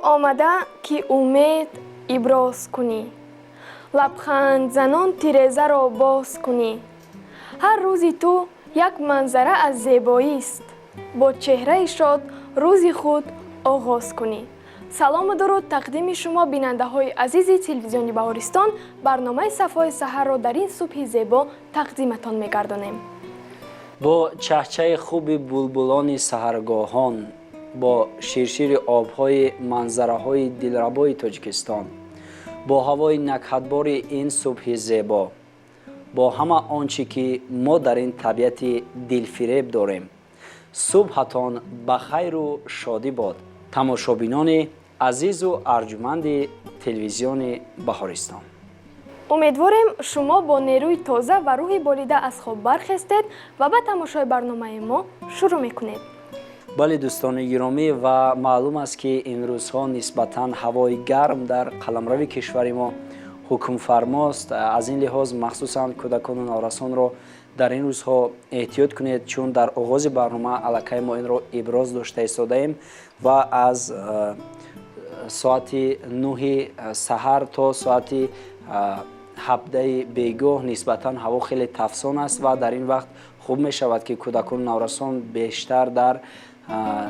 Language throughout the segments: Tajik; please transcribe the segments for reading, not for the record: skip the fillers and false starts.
Омада, ки умед иброз кунӣ, лабхандзанон тирезаро боз кунӣ. Ҳар рӯзи ту як манзара аз зебоист, бо чеҳраи шод рӯзи худ оғоз кунӣ. Салому дуруд тақдими шумо, бинандаҳои азизи телевизиони Баҳористон. Барномаи Сафои саҳарро дар ин субҳи зебо тақдиматон мегардонем. Бо чаҳчаи хуби булбулони саҳаргоҳон, бо ширшири обҳои манзараҳои дилрабои Тоҷикистон, бо ҳавои накҳатбори ин субҳи зебо, бо ҳама он чӣ ки мо дар ин табиати дилфиреб дорем, субҳатон ба хайру шодӣ бод, тамошобинони азизу арҷуманди телевизиони Баҳористон. Умедворем, шумо бо нерӯи тоза ва рӯҳи болида аз хоб бархестед ва ба тамошои барномаи мо шурӯъ мекунед. Бале, дӯстони гиромӣ, ва маълум аст, ки ин рӯзҳо нисбатан ҳавои гарм дар қаламрави кишвари мо ҳукмфармост. Аз ин лиҳоз махсусан кӯдакону наврасонро дар ин рӯзҳо эҳтиёт кунед, чун дар оғози барнома аллакай мо инро иброз дошта истодаем ва аз соати 9-и саҳар то соати 17-и бегоҳ нисбатан ҳаво хеле тафсон аст ва дар ин вақт хуб мешавад, ки кӯдакону наврасон бештар дар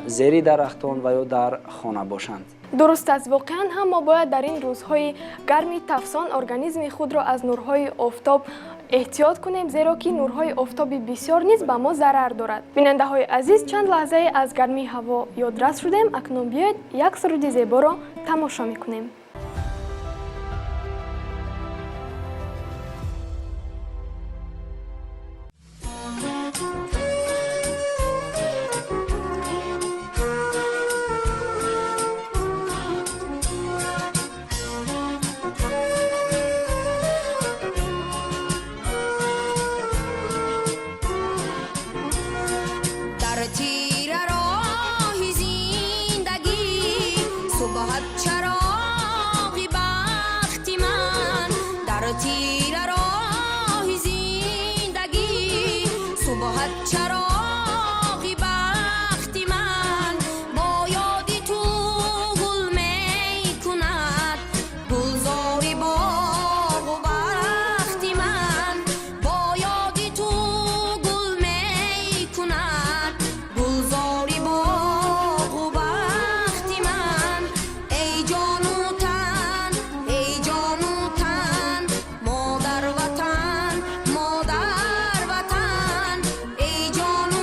зери дарахтон ва ё дар хона бошанд. Дуруст аст, воқеан ҳам мо бояд дар ин рӯзҳои гарми тафсон организми худро аз нурҳои офтоб эҳтиёт кунем, зеро ки нурҳои офтоби бисёр низ ба мо зарар дорад. Бинандаҳои азиз, чанд лаҳзае аз гармии ҳаво ёдрас шудем. Акнун биёед, як суруди зеборо тамошо мекунем. Дар тира роҳи зиндагӣ субҳат чароғи бахти ман, дар тира роҳи зиндагӣ субҳат чароғи бахти ман, бо ёди ту гул мекунад гулзори боғу бахти ман, бо ёди ту гул мекунад гулзори боғу бахти ман. Эй ҷону тан, эй ҷону тан, модар ватан, модар ватан, эй ҷону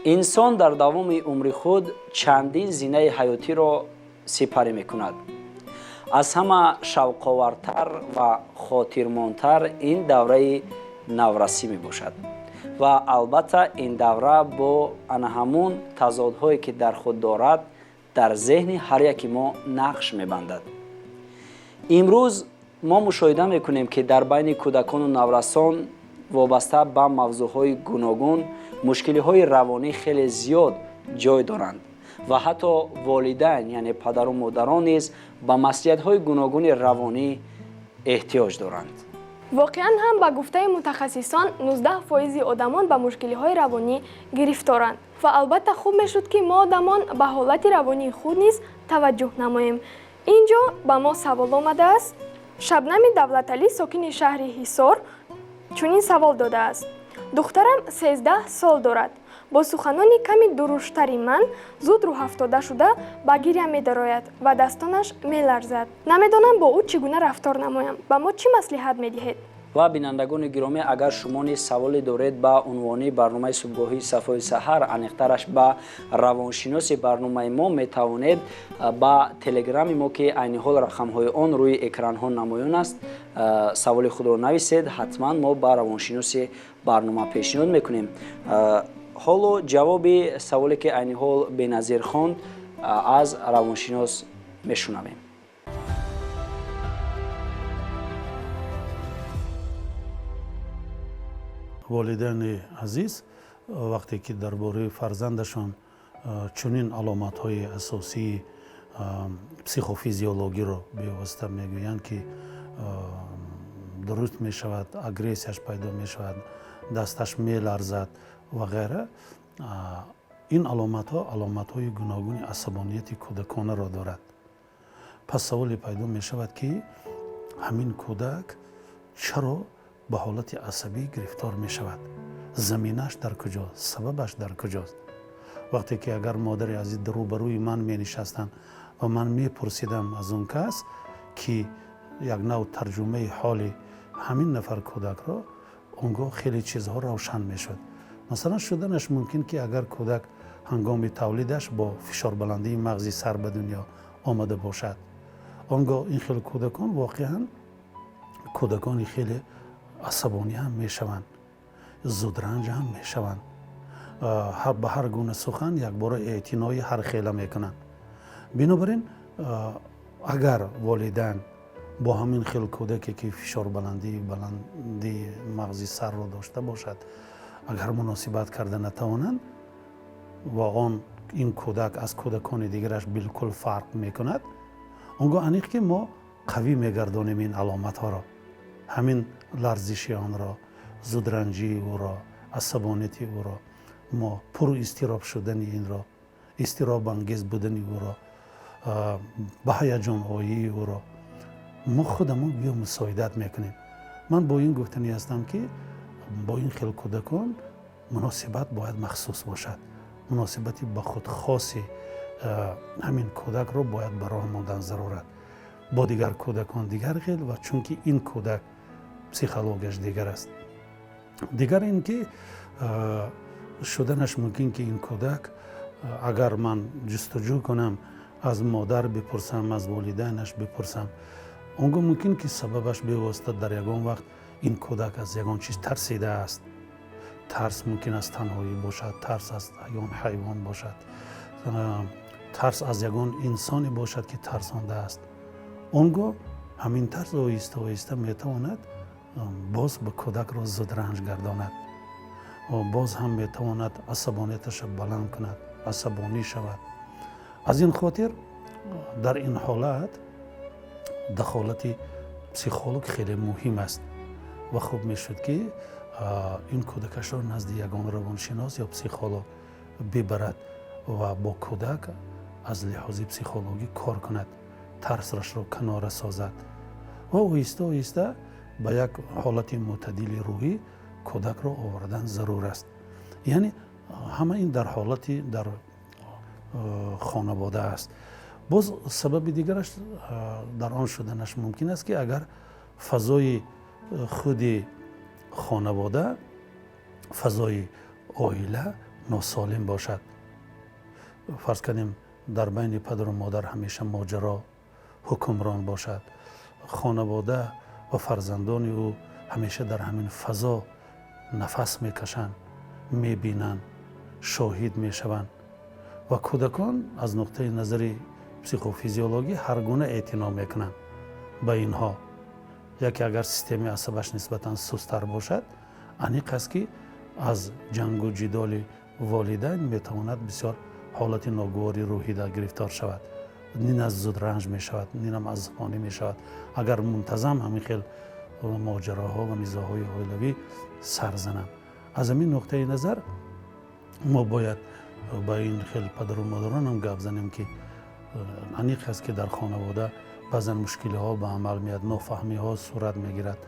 Инсон дар давоми умри худ чандин зинаи ҳаётиро сипарӣ мекунад. Аз ҳама шавқовартар ва хотирмонтар ин давраи наврасӣ мебошад ва албатта ин давра бо ана ҳамун тазодҳое ки дар худ дорад дар зеҳни ҳар яки мо нақш мебандад. Имрӯз мо мушоҳида мекунем, ки дар байни кӯдакону наврасон вобаста ба мавзӯъҳои гуногун мушкилиҳои равонӣ хеле зиёд ҷой доранд ва ҳатто волидайн, яъне падару модарон низ ба маслиҳатҳои гуногуни равонӣ эҳтиёҷ доранд. Воқеан ҳам, ба гуфтаи мутахассисон, 19 фоизи одамон ба мушкилиҳои равонӣ гирифторанд ва албатта хуб мешуд, ки мо одамон ба ҳолати равонии худ низ таваҷҷӯҳ намоем. Ин ҷо ба мо савол омадааст. Шабнами Давлаталӣ, сокини шаҳри Ҳисор, чунин савол додааст: духтарам 13 сол дорад. Бо суханони ками дуруштари ман зуд рӯҳафтода шуда, ба гиря медарояд ва дастонаш меларзад. Намедонам, бо ӯ чӣ гуна рафтор намоям. Ба мо чӣ маслиҳат медиҳед? Ва бинандагони гиромӣ, агар шумо низ саволе доред ба унвони барномаи субҳгоҳии Сафои саҳар, аниқтараш ба равоншиноси барномаи мо, метавонед ба телеграми мо, ки айни ҳол рақамҳои он рӯи экранҳо намоён аст, саволи худро нависед. Ҳатман мо ба равоншиноси барнома пешниҳод мекунем. Ҳоло ҷавоби саволе, ки айни ҳол Беназир хонд, аз равоншинос мешунавем. Волидайни азиз, вақте ки дар бораи фарзандашон чунин аломатҳои асосии психофизиологиро бевосита мегӯянд, ки дуруст мешавад, агрессияш пайдо мешавад, дасташ меларзад ва ғайра, ин аломатҳо аломатҳои гуногуни асабонияти кӯдаконаро дорад. Пас саволе пайдо мешавад, ки ҳамин кӯдак чаро ба ҳолати асабӣ гирифтор мешавад, заминаш дар куҷо, сабабаш дар куҷост? Вақте ки агар модари азиз рӯбарӯи ман менишастанд ва ман мепурсидам аз он кас, ки як нав тарҷумаи ҳоли ҳамин нафар кӯдакро, он гоҳ хеле чизҳо равшан мешуд. Масалан, шуданаш мумкин, ки агар кӯдак ҳангоми тавлидаш бо фишорбаландии мағзи сар ба дунё омада бошад, он гоҳ ин хел кӯдакон воқеан кӯдакони хеле асабонӣ ҳам мешаванд, зудранҷ ҳам мешаванд, ба ҳар гуна сухан якбора эътинои ҳархела мекунанд. Бинобар ин, агар волидайн бо ҳамин хел кӯдаке, ки фишорбаландии баландии мағзи сарро дошта бошад, агар муносибат карда натавонанд ва он ин кӯдак аз кӯдакони дигараш билкул фарқ мекунад, он гоҳ аниқ, ки мо қавӣ мегардонем ин аломатҳоро: ҳамин ларзиши онро, зудранҷии ӯро, асабонияти ӯро, мо пуру изтироб шудани инро, изтиробангез будани ӯро, ба ҳаяҷоноии ӯро мо худамон гӯё мусоидат мекунем. Ман бо ин гуфтанӣ ҳастам, ки бо ин хел кӯдакон муносибат бояд махсус бошад. Муносибати ба худ хоси ҳамин кӯдакро бояд ба роҳ мондан зарурат. Бо дигар кӯдакон дигар хел ва чунки ин кӯдак психологияш дигар аст. Дигар ин ки шуданаш мумкин, ки ин кӯдак, агар ман ҷустуҷӯ кунам, аз модар бипурсам, аз волидайнаш бипурсам, он гоҳ мумкин, ки сабабаш бевосита дар ягон вақт ин кӯдак аз ягон чиз тарсидааст. Тарс мумкин аз танҳоӣ бошад, тарс аз ягон ҳайвон бошад, тарс аз ягон инсоне бошад, ки тарсондааст. Он гоҳ ҳамин тарс оҳиста оҳиста метавонад боз ба кӯдакро зудранҷ гардонад, боз ҳам метавонад асабонияташро баланд кунад, асабонӣ шавад. Аз ин хотир дар ин ҳолат дахолати психолог хеле муҳим аст ва хуб мешуд, ки ин кӯдакашро назди ягон равоншинос ё психолог бибарад ва бо кӯдак аз лиҳози психологӣ кор кунад, тарсашро канора созад ва оҳиста оҳиста ба як ҳолати мӯътадили рӯҳӣ кӯдакро овардан зарур аст. Яъне ҳама ин дар ҳолати дар хонавода аст. Боз сабаби дигараш дар он шуданаш мумкин аст, ки агар фазои худи хонавода, фазои оила носолим бошад, фарз кардем, дар байни падару модар ҳамеша моҷаро ҳукмрон бошад, хонавода ва фарзандони ӯ ҳамеша дар ҳамин фазо нафас мекашанд, мебинанд, шоҳид мешаванд ва кӯдакон аз нуқтаи назари психофизиологӣ ҳар гуна эътино мекунанд ба инҳо. Яке агар системаи асабаш нисбатан сусттар бошад, аниқ аст, ки аз ҷангу ҷидоли волидайн метавонад бисёр ҳолати ногувори рӯҳида гирифтор шавад, нин аз зуд ранҷ мешавад, нинам азхонӣ мешавад, агар мунтазам ҳамин хел моҷароҳо ва низоъҳои оилавӣ сар зананд. Аз ҳамин нуқтаи назар мо бояд ба ин хел падару модаронам гап занем, ки аниқ аст, ки дар хонавода баъзан мушкилиҳо ба амал меяд, нофаҳмиҳо сурат мегирад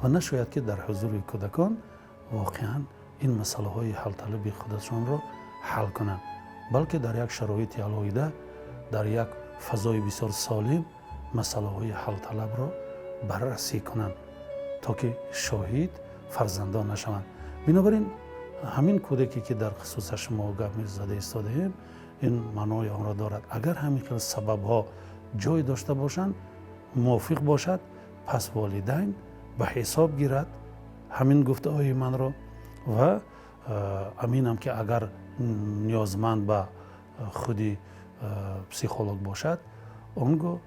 ва нашояд, ки дар ҳузури кӯдакон воқеан ин масъалаҳои ҳалталаби худашонро ҳал кунанд, балки дар як шароити алоҳида, дар як фазои бисёр солим масъалаҳои ҳалталабро баррасӣ кунанд, то ки шоҳид фарзандон нашаванд. Бинобар ин ҳамин кӯдаке, ки дар хусусаш мо гап зада истодаем, ин маънои онро дорад: агар ҳамин хел сабабҳо ҷой дошта бошанд, мувофиқ бошад, пас волидайн ба ҳисоб гирад ҳамин гуфтаҳои манро ва аминам, ки агар ниёзманд ба худи психолог бошад, он гоҳ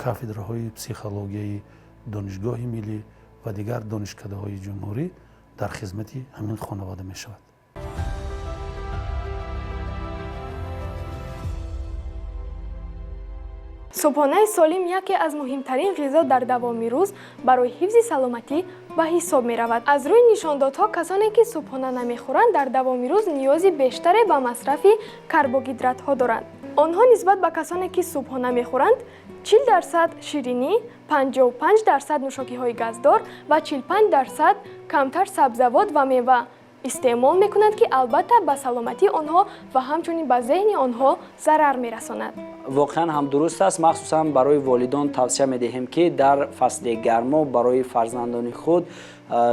кафедраҳои психологияи Донишгоҳи миллӣ ва дигар донишкадаҳои ҷумҳурӣ дар хизмати ҳамин хонавода мешавад. Субҳонаи солим яке аз муҳимтарин ғизо дар давоми рӯз барои ҳифзи саломатӣ ба ҳисоб меравад. Аз рӯи нишондодҳо, касоне ки субҳона намехӯранд, дар давоми рӯз ниёзи бештаре ба масрафи карбогидратҳо доранд. Онҳо нисбат ба касоне ки субҳона мехӯранд, 40% ширинӣ, 55% нӯшокиҳои газдор ва 45% камтар сабзавот ва мева истеъмол мекунанд, ки албатта ба саломатии онҳо ва ҳамчунин ба зеҳни онҳо зарар мерасонад. Воқеан ҳам дуруст аст. Махсусан барои волидон тавсия медиҳем, ки дар фасли гармо барои фарзандони худ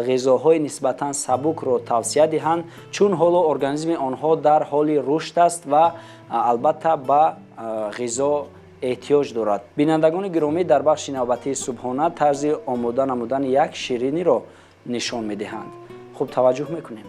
ғизоҳои нисбатан сабукро тавсия диҳанд, чун ҳоло организми онҳо дар ҳоли рушд аст ва албатта ба ғизо эҳтиёҷ дорад. Бинандагони гиромӣ, дар бахши навбатии субҳона тарзи омода намудани як шириниро нишон медиҳанд. Хуб, таваҷҷӯҳ мекунем.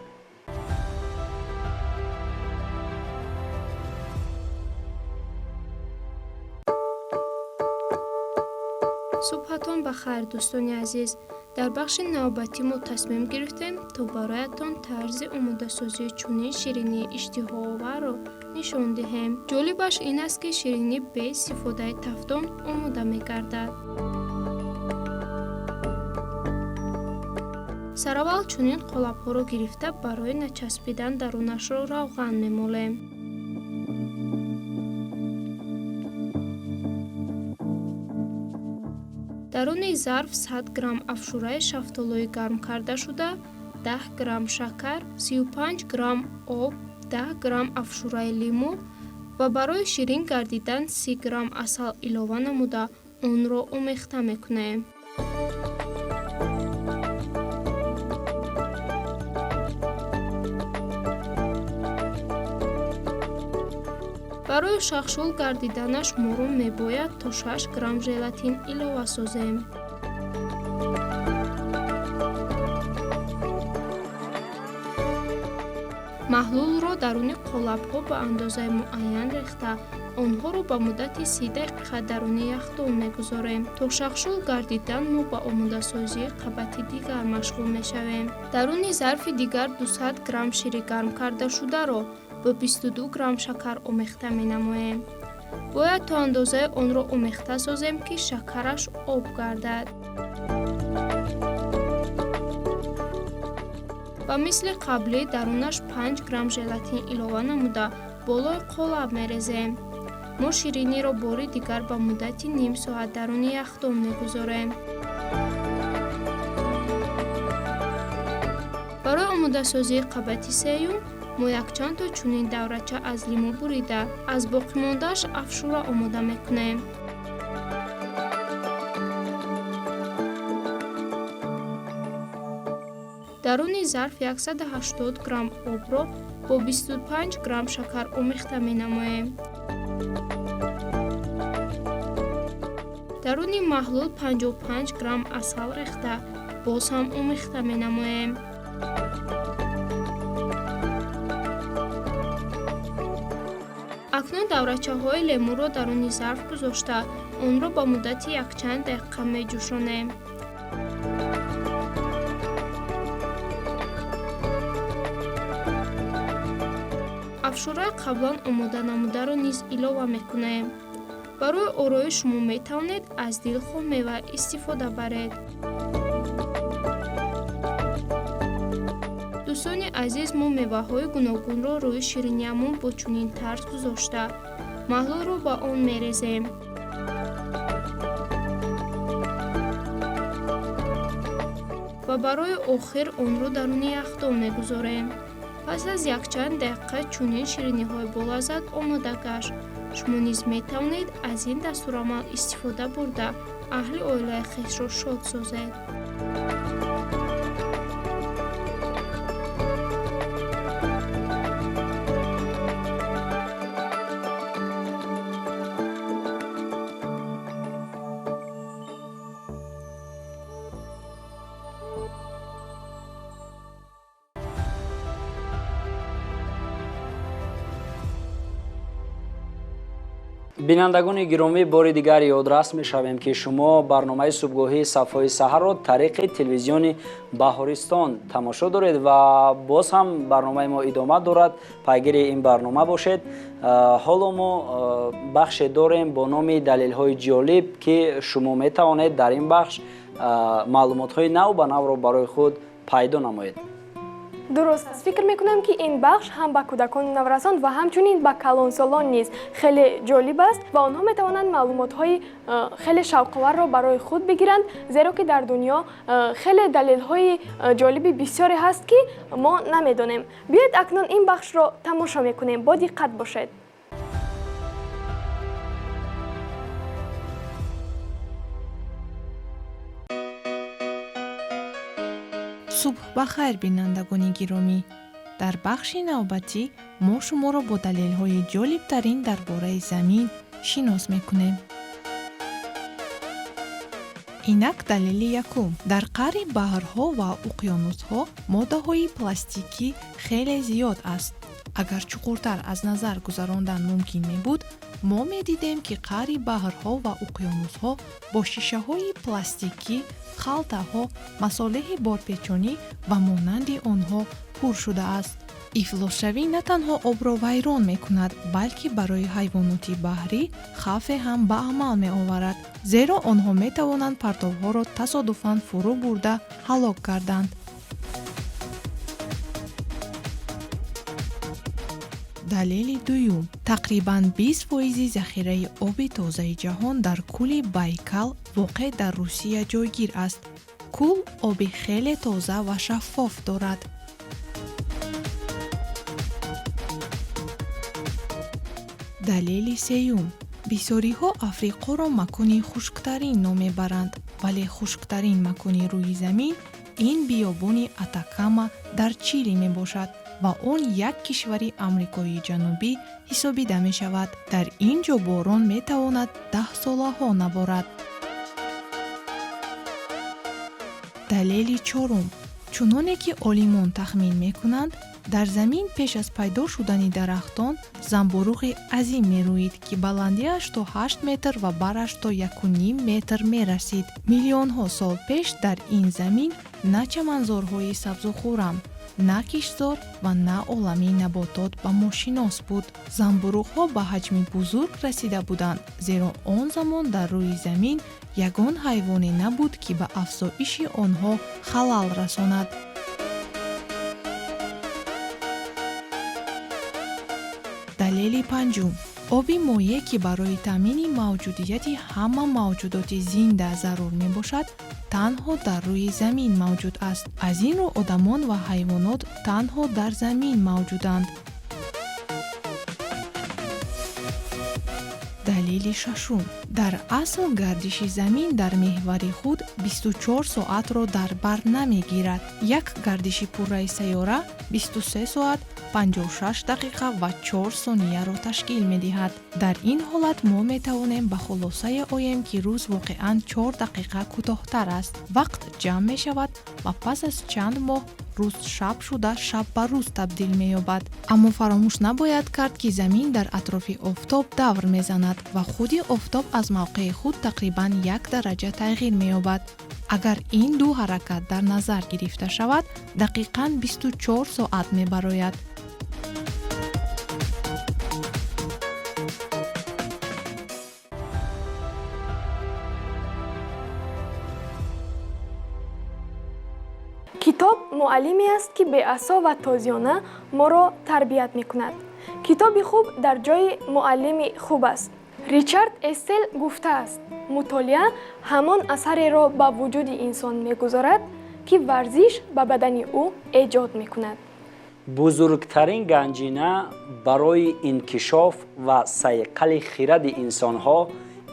Субҳатон ба хайр, дӯстони азиз! Дар бахши навбатӣ мо тасмим гирифтем, то бароятон тарзи омодасозии чунин ширинии иштиҳооварро нишон диҳем. Ҷолибаш ин аст, ки ширинӣ бе истифодаи тафдон омода мегардад. Сараввал чунин қолабҳоро гирифта, барои начаспидан дарунашро равған мемолем. Даруни зарф 100 грамм афшураи шафтолуи гарм кардашуда, 10 грамм шакар, 35 грамм об, 10 грамм афшураи лимӯ ва барои ширин гардидан 30 грамм асал илова намуда, онро омехта мекунем. Барои шахшул гардиданаш моро мебояд то 6 грамм желатин илова созем. Маҳлулро даруни қолабҳо ба андозаи муайян рехта, онҳоро ба муддати 30 дақиқа даруни яхдон мегузорем. То шахшул гардидан мо ба омодасозии қабати дигар машғул мешавем. Даруни зарфи дигар 200 грамм шири гарм кардашударо бо 22 грамм шакар омехта менамоем. Бояд то андозаи онро омехта созем, ки шакараш об гардад. Ба мисли қаблӣ дарунаш 5 грамм желатин илова намуда, болои қолаб мерезем. Мо шириниро бори дигар ба муддати ним соат даруни яхдон мегузорем. Барои омодасозии қабати сеюм мо якчанд то чунин даврача аз лимӯ бурида, аз боқимондааш афшура омода мекунем. Даруни зарф 180 грамм обро Бо 25 грамм шакар омехта менамоем. Даруни маҳлул 55 грамм асал рехта, боз ҳам омехта менамоем. Акнун даврачаҳои лемуро даруни зарф гузошта, онро ба муддати якчанд дақиқа меҷӯшонем. Афшураи қаблан омода намударо низ илова мекунем. Барои ороиш шумо метавонед аз дилхоҳ мева истифода баред. Дӯстони азиз, мо меваҳои гуногунро рӯи шириниямон бо чунин тарз гузошта, маҳлулро ба он мерезем. Ва барои охир онро даруни яхдон мегузорем. Пас аз якчанд дақиқа чунин шириниҳои болаззат омода гашт. Шумо низ метавонед аз ин дастурамал истифода бурда, аҳли оилаи хешро шод созед. Бинандагони гиромӣ, бори дигар ёдрас мешавем, ки шумо барномаи субҳгоҳии Сафои саҳарро тариқи телевизиони Баҳористон тамошо доред ва боз ҳам барномаи мо идома дорад. Пайгири ин барнома бошед. Ҳоло мо бахше дорем бо номи далелҳои ҷолиб, ки шумо метавонед дар ин бахш маълумотҳои нав ба навро барои худ пайдо намоед. Дуруст аст. Фикр мекунам, ки ин бахш ҳам ба кӯдакону наврасон ва ҳамчунин ба калонсолон низ хеле ҷолиб аст ва онҳо метавонанд маълумотҳои хеле шавқоварро барои худ бигиранд, зеро ки дар дунё хеле далелҳои ҷолиби бисёре ҳаст, ки мо намедонем. Биёед, акнун ин бахшро тамошо мекунем. Бо диққат бошед. Субҳ ба хайр, бинандагони гиромӣ! Дар бахши навбатӣ мо шуморо бо далелҳои ҷолибтарин дар бораи замин шинос мекунем. Инак далели якум: дар қаъри баҳрҳо ва уқёнусҳо моддаҳои пластикӣ хеле зиёд аст. Агар чуқуртар аз назар гузарондан мумкин мебуд, мо медидем, ки қаъри баҳрҳо ва уқёнусҳо бо шишаҳои пластикӣ, халтаҳо, масолеҳи борпечонӣ ва монанди онҳо пур шудааст. Ифлосшавӣ на танҳо обро вайрон мекунад, балки барои ҳайвоноти баҳрӣ хавфе ҳам ба амал меоварад, зеро онҳо метавонанд партовҳоро тасодуфан фурӯ бурда ҳалок гарданд. Далели дуюм: тақрибан 20 фоизи захираи оби тозаи ҷаҳон дар кӯли Байкал, воқеъ дар Русия, ҷойгир аст. Кӯл оби хеле тоза ва шаффоф дорад. Далели сеюм: бисёриҳо Африқоро макони хушктарин ном мебаранд, вале хушктарин макони рӯи замин ин биёбони Атакама дар Чили мебошад ва он як кишвари Амрикои Ҷанубӣ ҳисобида мешавад. Дар ин ҷо борон метавонад даҳсолаҳо наборад. Далели чорум: чуноне ки олимон тахмин мекунанд, дар замин пеш аз пайдо шудани дарахтон замбуруғи азим мерӯид, ки баландиаш то 8 метр ва бараш то 1,5 метр мерасид. Миллионҳо сол пеш дар ин замин на чаманзорҳои сабзу хуррам, на киштзор ва на олами наботот ба мо шинос буд. Замбуруғҳо ба ҳаҷми бузург расида буданд, зеро он замон дар рӯи замин ягон ҳайвоне набуд, ки ба афзоиши онҳо халал расонад. Далели панҷум: оби моеъ, ки барои таъмини мавҷудияти ҳама мавҷудоти зинда зарур мебошад, танҳо дар рӯи замин мавҷуд аст. Аз ин рӯ одамон ва ҳайвонот танҳо дар замин мавҷуданд. Далели шашум: дар асл гардиши Замин дар меҳвари худ 24 соатро дар бар намегирад. Як гардиши пурраи сайёра 23 соат 56 дақиқа ва 4 сонияро ташкил медиҳад. Дар ин ҳолат мо метавонем ба хулосае оем, ки рӯз воқеан 4 дақиқа кӯтоҳтар аст. Вақт ҷамъ мешавад ва пас аз чанд моҳ рӯз шаб шуда, шаб ба рӯз табдил меёбад. Аммо фаромӯш набояд кард, ки Замин дар атрофи Офтоб давр мезанад ва худи Офтоб аз мавқеи худ тақрибан як дараҷа тағйир меёбад. Агар ин ду ҳаракат дар назар гирифта шавад, дақиқан 24 соат мебарояд. Китоб муаллиме аст, ки беасо ва тозиёна моро тарбият мекунад. Китоби хуб дар ҷои муаллими хуб аст. Ричард Эстел гуфтааст: мутолиа ҳамон асареро ба вуҷуди инсон мегузорад, ки варзиш ба бадани ӯ эҷод мекунад. Бузургтарин ганҷина барои инкишоф ва сайқали хиради инсонҳо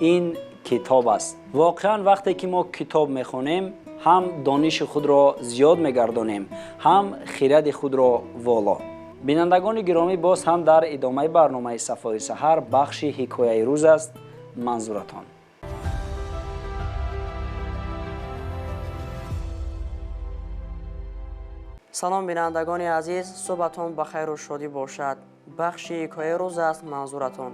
ин китоб аст. Воқеан, вақте ки мо китоб мехонем, ҳам дониши худро зиёд мегардонем, ҳам хиради худро воло. Бинандагони гиромӣ, боз ҳам дар идомаи барномаи Сафои саҳар бахши ҳикояи рӯз аст манзуратон. Салом, бинандагони азиз, субҳатон ба хайру шодӣ бошад. Бахши ҳикояи рӯз аст манзуратон.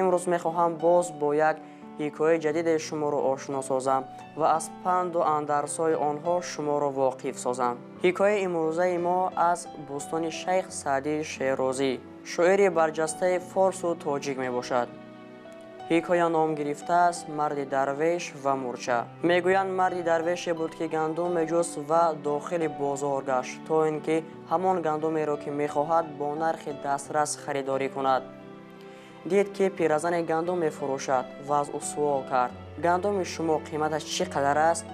Имрӯз мехоҳам боз бо як ҳикояи ҷадиде шуморо ошно созам ва аз панду андарсҳои онҳо шуморо воқиф созам. Ҳикояи имрӯзаи мо аз Бӯстони Шайх Саъдии Шерозӣ, шоири барҷастаи форсу тоҷик мебошад. Ҳикоя ном гирифтааст «Марди дарвеш ва мурча». Мегӯянд, марди дарвеше буд, ки гандум меҷуст ва дохили бозор гашт, то ин ки ҳамон гандумеро, ки мехоҳад, бо нархи дастрас харидорӣ кунад. Дид, ки пиразане гандум мефурӯшад ва аз ӯ суол кард: «Гандуми шумо қиматаш чӣ қадар аст?»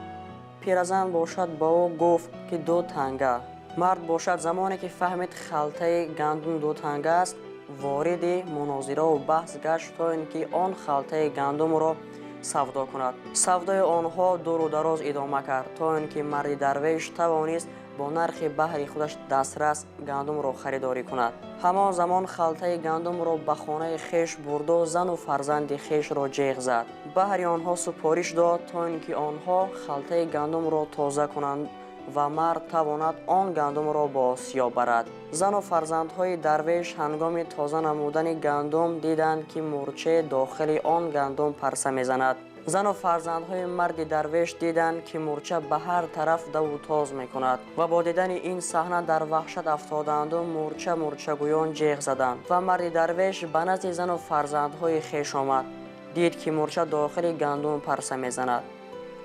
Пиразан бошад ба ӯ гуфт, ки 2 танга. Мард бошад, замоне ки фаҳмид халтаи гандум 2 танга аст, вориди мунозираву баҳс гашт, то ин ки он халтаи гандумро савдо кунад. Савдои онҳо дуру дароз идома кард, то ин ки марди дарвеш тавонист бо нархи баҳри худаш дастрас гандумро харидорӣ кунад. Ҳамон замон халтаи гандумро ба хонаи хеш бурду зану фарзанди хешро ҷеғ зад, баҳри онҳо супориш дод, то ин ки онҳо халтаи гандумро тоза кунанд ва мард тавонад он гандумро ба осиё барад. Зану фарзандҳои дарвеш ҳангоми тоза намудани гандум диданд, ки мурче дохили он гандум парса мезанад. Зану фарзандҳои марди дарвеш диданд, ки мурча ба ҳар тараф даву тоз мекунад, ва бо дидани ин саҳна дар ваҳшат афтоданду мурча мурчагӯён ҷеғ заданд. Ва марди дарвеш ба назди зану фарзандҳои хеш омад, дид, ки мурча дохили гандум парса мезанад.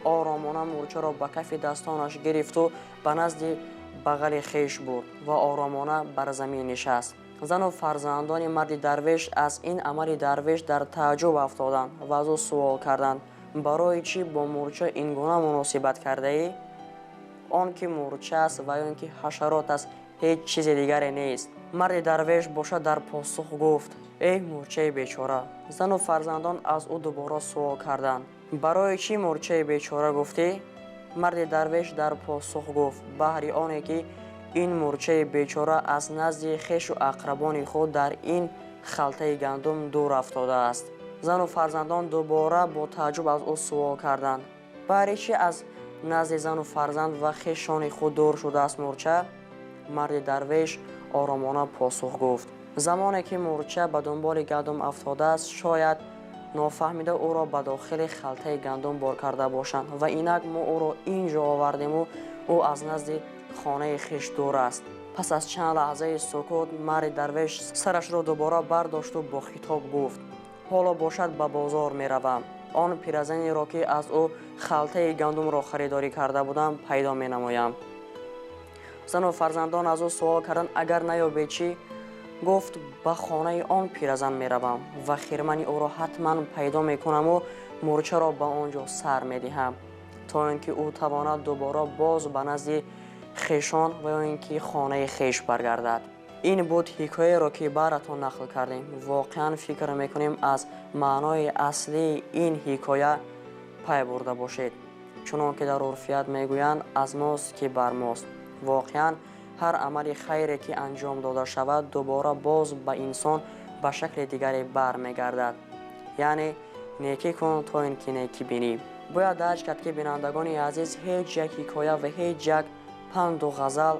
Оромона мурчаро ба кафи дастонаш гирифту ба назди бағали хеш бурд ва оромона бар замин нишаст. Зану фарзандони марди дарвеш аз ин амали дарвеш дар тааҷҷуб афтоданд ва аз ӯ суол карданд: «Барои чӣ бо мурча ин гуна муносибат кардаӣ? Он ки мурча аст ва ё ин ки ҳашарот аст, ҳеҷ чизи дигаре нест». Марди дарвеш бошад дар посух гуфт: «Эй мурчаи бечора!» Зану фарзандон аз ӯ дубора суол карданд: «Барои чӣ мурчаи бечора гуфтӣ?» Марди дарвеш дар посух гуфт: «Баҳри оне ки ин мурчаи бечора аз назди хешу ақрабони худ дар ин халтаи гандум дур афтодааст». Зану фарзандон дубора бо тааҷҷуб аз ӯ суол карданд: «Баҳри чӣ аз назди зану фарзанд ва хешони худ дур шудааст мурча?» Марди дарвеш оромона посух гуфт: «Замоне ки мурча ба дунболи гандум афтодааст, шояд нофаҳмида ӯро ба дохили халтаи гандум бор карда бошанд, ва инак мо ӯро ин ҷо овардему ӯ аз назди хонаи хеш дур аст». Пас аз чанд лаҳзаи сукут марди дарвеш сарашро дубора бардошту бо хитоб гуфт: «Ҳоло бошад ба бозор меравам, он пиразанеро, ки аз ӯ халтаи гандумро харидорӣ карда будам, пайдо менамоям». Зану фарзандон аз ӯ суол карданд: «Агар наёбед чӣ?» Гуфт: «Ба хонаи он пиразан меравам ва хирмани ӯро ҳатман пайдо мекунаму мурчаро ба он ҷо сар медиҳам, то ин ки ӯ тавонад дубора боз ба назди хешон ва ё ин ки хонаи хеш баргардад». Ин буд ҳикояеро, ки баратон нақл кардем. Воқеан фикр мекунем, аз маънои аслии ин ҳикоя пай бурда бошед. Чунон ки дар урфият мегӯянд, аз мост ки бар мост. Воқеан ҳар амали хайре, ки анҷом дода шавад, дубора боз ба инсон ба шакли дигаре бармегардад. Яъне некӣ кун, то ин ки некӣ бинӣ. Бояд дарҷ кард, ки бинандагони азиз, ҳеҷ як ҳикоя ва ҳеҷ як панду ғазал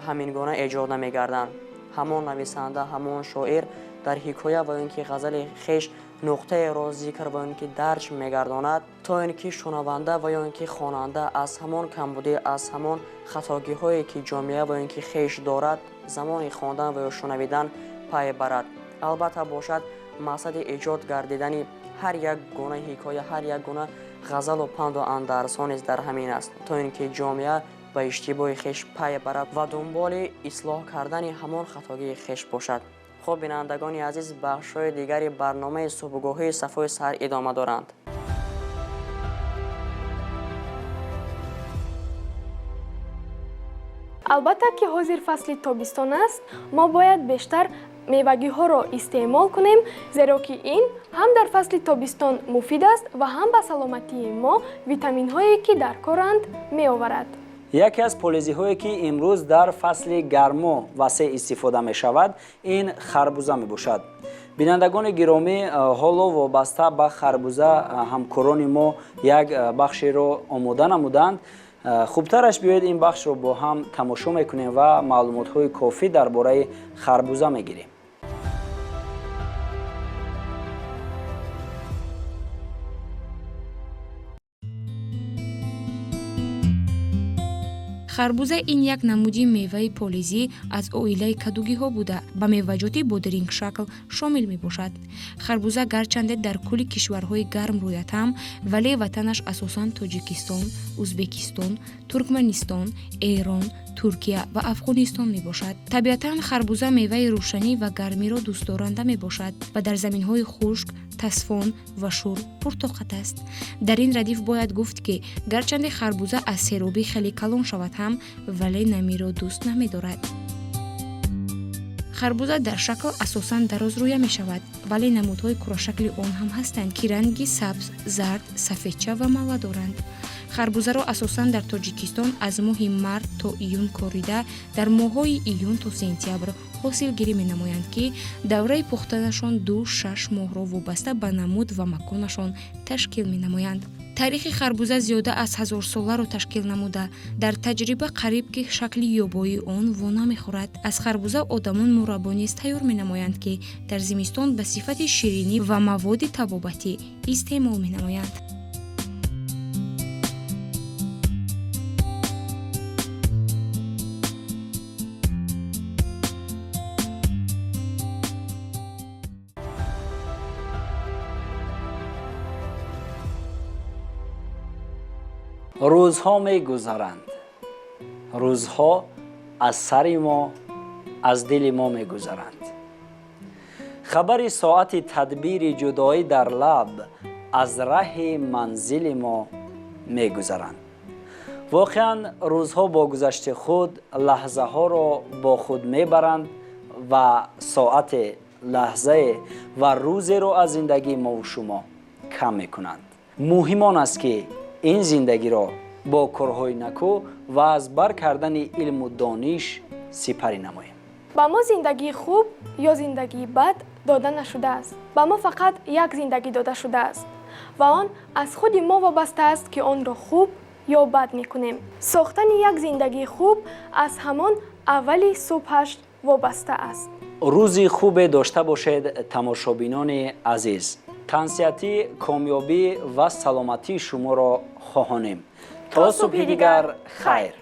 ҳамин гуна эҷод намегарданд. Ҳамон нависанда, ҳамон шоир дар ҳикоя ва ин ки ғазали хеш нуқтаеро зикр ва ин ки дарҷ мегардонад, то ин ки шунаванда ва ё ин ки хонанда аз ҳамон камбудӣ, аз ҳамон хатогиҳое, ки ҷомеа ва ин ки хеш дорад, замони хондан ва ё шунавидан пай барад. Албатта бошад, мақсади эҷод гардидани ҳар як гуна ҳикоя, ҳар як гуна ғазалу панду андарсҳо низ дар ҳамин аст, то ин ки ҷомеа ба иштибоҳи хеш пай барад ва дунболи ислоҳ кардани ҳамон хатогии хеш бошад. Хуб, бинандагони азиз, бахшҳои дигари барномаи субҳгоҳии Сафои саҳар идома доранд. Албатта, ки ҳозир фасли тобистон аст, мо бояд бештар мевагиҳоро истеъмол кунем, зеро ки ин ҳам дар фасли тобистон муфид аст ва ҳам ба саломатии мо витаминҳое, ки дар коранд, меоварад. Яке аз полезиҳое, ки имрӯз дар фасли гармо васеъ истифода мешавад, ин харбуза мебошад. Бинандагони гиромӣ, ҳоло вобаста ба харбуза ҳамкорони мо як бахшеро омода намуданд. Хубтараш биёед, ин бахшро бо ҳам тамошо мекунем ва маълумотҳои кофӣ дар бораи харбуза мегирем. Харбуза ин як намуди меваи полизӣ аз оилаи кадугиҳо буда, ба меваҷоти бодирингшакл шомил мебошад. Харбуза гарчанде дар кулли кишварҳои гарм рӯяд ҳам, вале ватанаш асосан Тоҷикистон, Узбекистон, Туркманистон, Эрон, Туркия ва Афғонистон мебошад. Табиатан харбуза меваи рӯшанӣ ва гармиро дӯстдоранда мебошад ва дар заминҳои хушк, тасфон ва шур пуртоқат аст. Дар ин радиф бояд гуфт, ки гарчанде харбуза аз серобӣ хеле калон шавад ҳам, вале намиро дӯст намедорад. Харбуза дар шакл асосан дарозрӯя мешавад, вале намудҳои курашакли он ҳам ҳастанд, ки ранги сабз, зард, сафедча ва мала доранд. Харбузаро асосан дар Тоҷикистон аз моҳи март то июн корида, дар моҳҳои июн то сентябр ҳосилгирӣ менамоянд, ки давраи пухтанашон 2-6 моҳро вобаста ба намуд ва маконашон ташкил менамоянд. Таърихи харбуза зиёда аз ҳазорсоларо ташкил намуда, дар таҷриба қариб ки шакли ёбоии он во намехӯрад. Аз харбуза одамон мураббо низ тайёр менамоянд, ки дар зимистон ба сифати ширинӣ ва маводи табобатӣ истеъмол менамоянд. Рӯзҳо мегузаранд, рӯзҳо аз сари мо, аз дили мо мегузаранд. Хабари соати тадбири ҷудоӣ дар лаб аз раҳи манзили мо мегузаранд. Воқеан, рӯзҳо бо гузашти худ лаҳзаҳоро бо худ мебаранд ва соате, лаҳзае ва рӯзеро аз зиндагии мову шумо кам мекунанд. Муҳим он аст, ки ин зиндагиро бо корҳои накӯ ва аз бар кардани илму дониш сипарӣ намоем. Ба мо зиндагии хуб ё зиндагии бад дода нашудааст. Ба мо фақат як зиндагӣ дода шудааст ва он аз худи мо вобаста аст, ки онро хуб ё бад мекунем. Сохтани як зиндагии хуб аз ҳамон аввали субҳаш вобаста аст. Рӯзи хубе дошта бошед, тамошобинони азиз. Тансиҳатӣ, комёбӣ ва саломатии шуморо хоҳонем. То субҳи дигар, хайр.